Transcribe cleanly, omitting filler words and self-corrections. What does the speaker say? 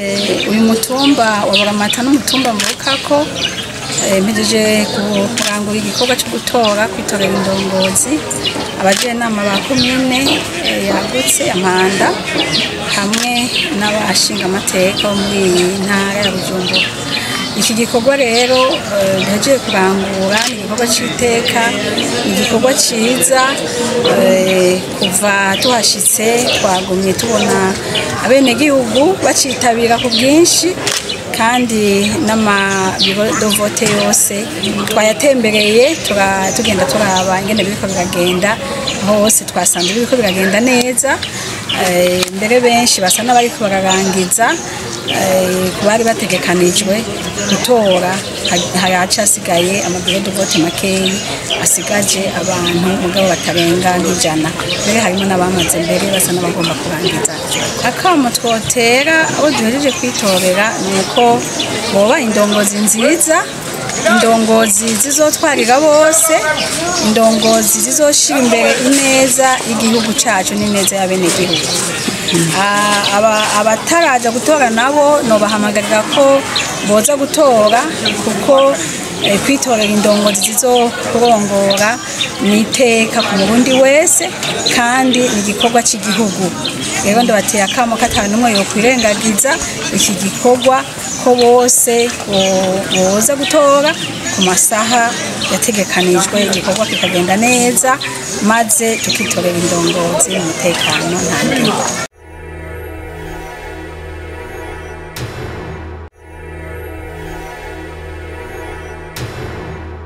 Uyu mutumba wa Buramata n'umutumba mvukako. Mpejeje kurangura igikorwa cyo gutora, kwitorera indongozi, abajenama ba komine yagutse ya Mpanda hamwe n'abashingamateka bo muri iyi ntara ya Bujumbura. Iki gikorwa rero duhejeje kurangura ni igikorwa c'iteka, ni igikorwa ciza. Kuva tuhashitse twagumye tubona abenegihugu bacitabira ku bwinshi, kandi n'amabiro de vote yose twayatembereye, tugenda turaba ingene biriko biragenda hose. Twasanze biriko biragenda neza, mbere benshi basa n'abariko bararangiza. Ku bari bategekanijwe gutora, haracasigaye amabiro de vote makeyi asigaje abantu, mugabo batarenga nk'ijana. Mbere harimo n'abamaze, mbere basa n'abagomba kurangiza. Akamo twotera abo duhejeje kwitorera ni uko boba indongozi nziza, indongozi zizotwarira bose, indongozi zizoshira imbere ineza y'igihugu cacu n'ineza y'abenegihugu. Abataraja gutora nabo nobahamagarira ko boza gutora, kuko kwitorera indongozi zizokurongora ni iteka ku Murundi wese kandi ni igikorwa cy'igihugu. Rero ndabateye akamo ko ata n'umwe yokwirengagiza iki gikorwa, ko bose boza gutora ku masaha yategekanijwe, igikorwa kikagenda neza, maze tukitorera indongozi mu mutekano ntangere.